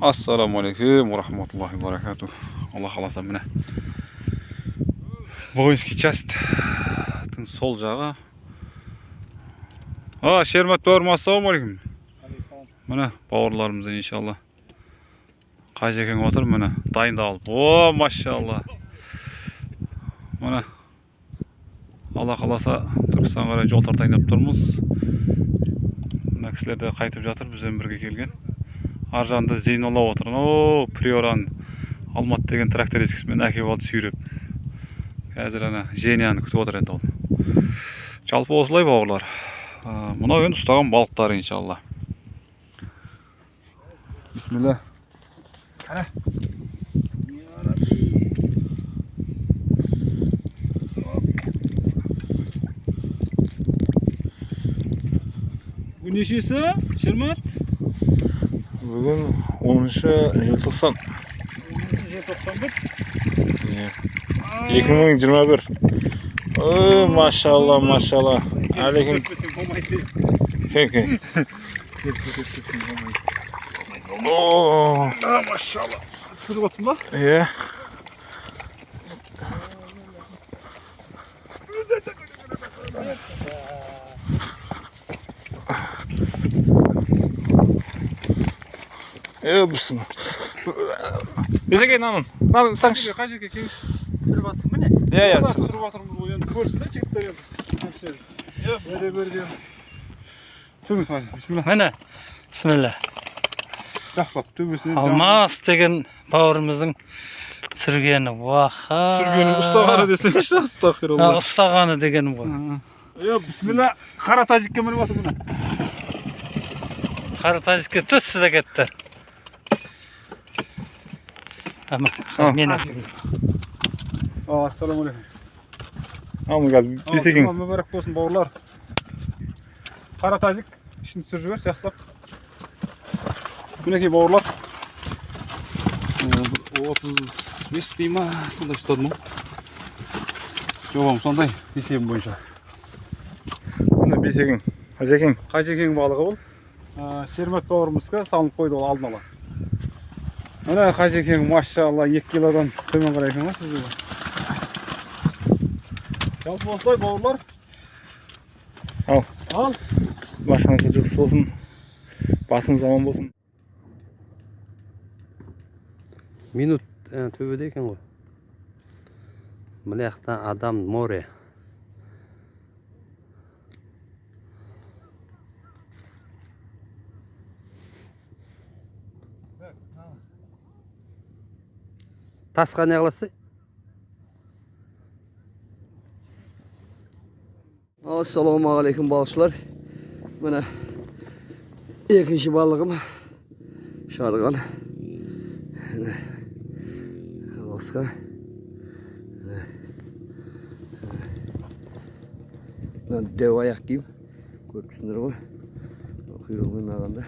Ассалаумағалейкум рахматуллахи баракатух. Алла қаласа, міне, воинский частьтің сол жағы. А, Шермат бауырым, ассалаумағалейкум. Міне, бауырларымыз, иншалла. Қажекең отыр, міне, дайындалып. О, машалла. Міне, Алла қаласа, Түркістанға қарай жол тартайын деп тұрмыз. Мына кісілер де қайтып жатыр, бізбен бірге келген. Ар жағында Зейнолла отыр. О, Приоран Алматы деген трактор ескісімен әкеліп алды сүйреп. Қазір ана Женяны күтіп отыр енді ол. Жалпы осылай, бауырлар. Мынау енді ұстаған балықтар, иншалла. Бисмилля. Қане. Бүгін нешесі, Шермат? Бүгін 10 желтоқсан. Желтоқсан бір. Иә. 2021. Ой, машалла, машалла. Алейкум. Болмайды. Кеке. О, А, машалла. Түсіріп отырсың ба? иә. Е, бісміллә. Бізеке нанын. Нанын саңшы. Қай жерге келіңіз? Түсіріп жатсың ба не? Иә, иә. Түсіріп жатырмыз ғой енді, көрсін да жігіттер енді. Иә, бері бері. Түсіріңіз, қажы. Бисмилля. Міне, бісміллә. Жақсылап төбесінен. Алмас деген бауырымыздың түсіргені. Уаха. Түсіргені, ұстағаны десеңші, астағфирулла. Ұстағаны дегенім ғой. Е, бисмилля, қара тазикке мініп жатыр міне. Қара тазикке түсті де кетті. Ама, А. мен Aa, ассалаумағалейкум. Ал, гел. Бізекең. Жұма мүбәрәк болсын, бауырлар. Қара тазик, ішін түсіріп жібер, жақсылап. Мінекей, бауырлар. Бір 35 дей ма, сондай ұстадым ғой. Жобам сондай, есебім бойынша. Міне, Бесекең. Қажекең. Қажекең балығы бұл. Шермет бауырымызға салынып қойды ол алдын ала. Міне, Қажекең, машалла, 2 килодан төмен қарай екен ғой сізде. Жалпы осылай, бауырлар. Ал. Ал. Баршаңызға жақсы болсын. Басыңыз аман болсын. Минут төбеде екен ғой. Мына жақта адам море. Тасқа не қыласың? Ассалаумағалейкум, балықшылар. Міне, екінші балығым шарған. Міне, басқа. Мына дәу аяқ киім. Көріп тұрсыңдар ғой. Құйрығымен ағанда.